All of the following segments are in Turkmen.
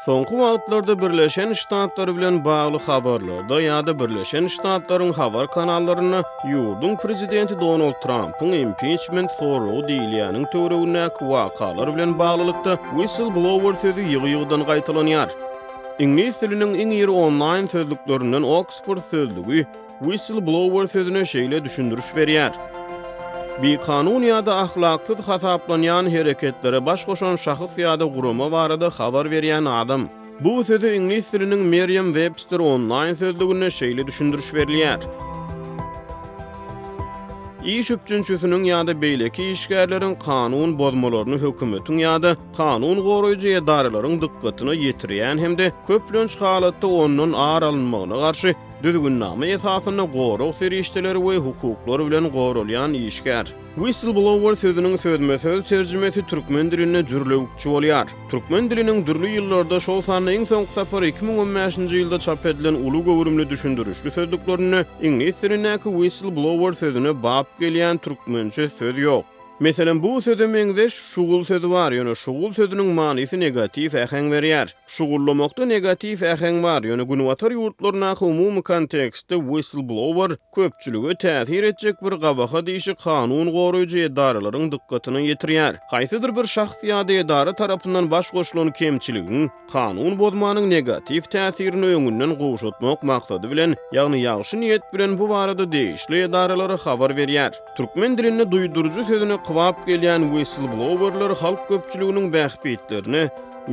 Soňky wagtlarda Birleşen Ştatlar bilen bagly habarlarda ýa-da Birleşen Ştatlaryň habar kanallarynda ýurduň prezidenti Donald Trampyň impiçment soragy diýilýäniň töweregindäki wakalar bilen baglylykda whistleblower sözi ýygy-ýygydan gaýtalanýar. Iňlis diliniň iň iri onlaýn sözlüklerinden Oksford sözlügi Whistleblower sözüne şeýle düşündiriş berýär, Bikanun ýa-da ahlaksyz hasaplanýan hereketlere baş goşan şahs ýa-da gurama barada habar berýän adam. Bu söze iňlis diliniň Merriam-Webster onlaýn sözlüginde şeýle düşündiriş berilýär, Iş üpjünçisiniň ýa-da beýleki işgärleriň kanun bozmalaryny hökümetiň ýa-da kanun goraýjy edaralaryň dykgatyna ýetirýän hem-de köplenç halatda ondan ar alynmagyna garşy Düzgünnama esasynda gorag serişdeleri we hukuklar bilen goralýan işgär. Whistleblower sözüniň sözme-söz terjimesi türkmen dilinde jürlewükçi bolýar. Türkmen diliniň dürli ýyllarda, şol sanda iň soňky sapar 2015-nji ýylda çap edilen uly göwrümli düşündirişli sözlüklerinde iňlis dilindäki whistleblower sözüne bap gelýän türkmençe söz ýok. Meselem, bu söze meňzeş şugul sözi bar, ýöne şugul sözüniň manysy negatiw äheň berýär. Şugullamakda negatiw äheň bar, ýöne günbatar ýurtlaryndaky umumy kontekstde whistleblower köpçülige täsir etjek bir gabahat işi kanun goraýjy edaralaryň dykgatyna ýetirýär. Haýsydyr bir şahs ýa-da edara tarapyndan baş goşulan kemçiligiň, kanun bozmanyň negatiw täsirini öňünden gowşatmak maksady bilen, ýagny ýagşy niýet bilen bu barada degişli edaralara habar berýär. Türkmen dilinde duýduryjy sözüne kybap gelýän whistleblowerler halk köpçüliginiň bähbitlerine,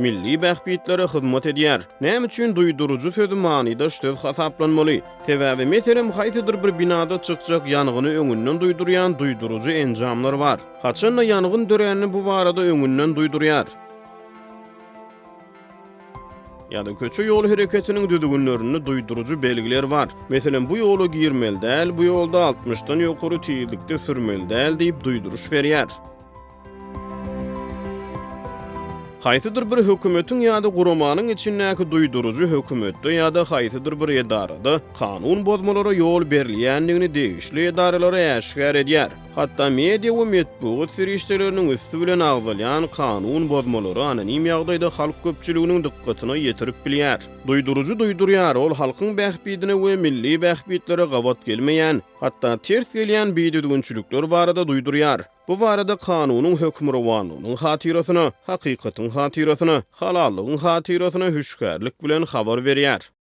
milli bähbitlere hyzmat edýär. Näme üçin duýduryjy sözi manydaş söz hasaplanmaly? Sebäbi, meselem, haýsydyr bir binada çykjak ýangyny öňünden duýdurýan duýduryjy enjamlar bar. Haçan-da ýangyn dörände bu barada öňünden duýdurýar. Ýa-da köçe-ýol hereketiniň düzgünlerinde duýduryjy belgiler bar. Meselem, bu ýola girmeli däl, bu ýolda altmyşdan ýokary tizlikde sürmeli däl diýip duýduryş berýär. Haýsydyr bir hökümetiň ýa-da guramanyň içindäki duýduryjy hökümetde ýa-da haýsydyr bir edarada kanun bozmalara ýol berilýändigini degişli edaralara äşgär edýär. Hatda media we metbugat serişdeleriniň üsti bilen agzalýan kanun bozmalary anonim ýagdaýda halk köpçüliginiň dykgatyna ýetirip bilýär. Duýduryjy duýdurýar, ol halkyň bähbidine we milli bähbitlere gabat gelmeýän, hatda ters gelýän bidüzgünçilikler barada duýdurýar. Bu barada kanunyň hökmürowanlygynyň hatyrasyna, hakykatyň hatyrasyna, halallygyň hatyrasyna hüşgärlik bilen habar berýär.